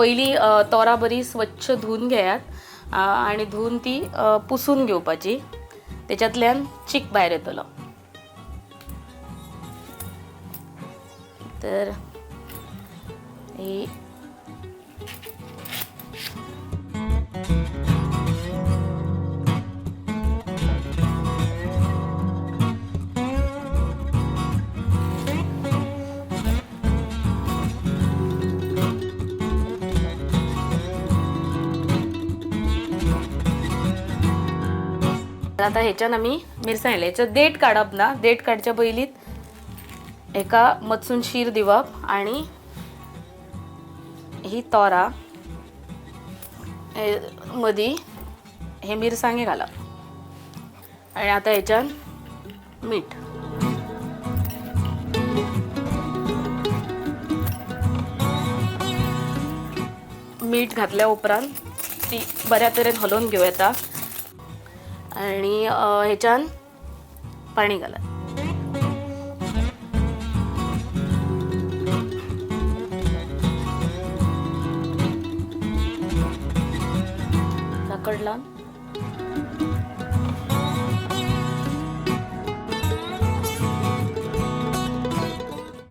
पयलीं तोरां बरी स्वच्छ धुवन घेयात आनी धुवन ती पुसून घेवपाची, तेच्यातल्यान चीक भायर येतलो. तर ही आता ह्याच्यान आमी मिरसांग घातली. हेचो देठ काडप ना, देठ काडच्या पयलींच हेका मदसून शीर दिवप आनी ही तोरां मदीं हे मिरसांगे घालप आनी आतां हेच्यान मीठ. मीठ घातल्या उपरांत ती बऱ्या तरेन हलोवन घेवं येता आनी हेच्यान पाणी घालप. झाकण लावन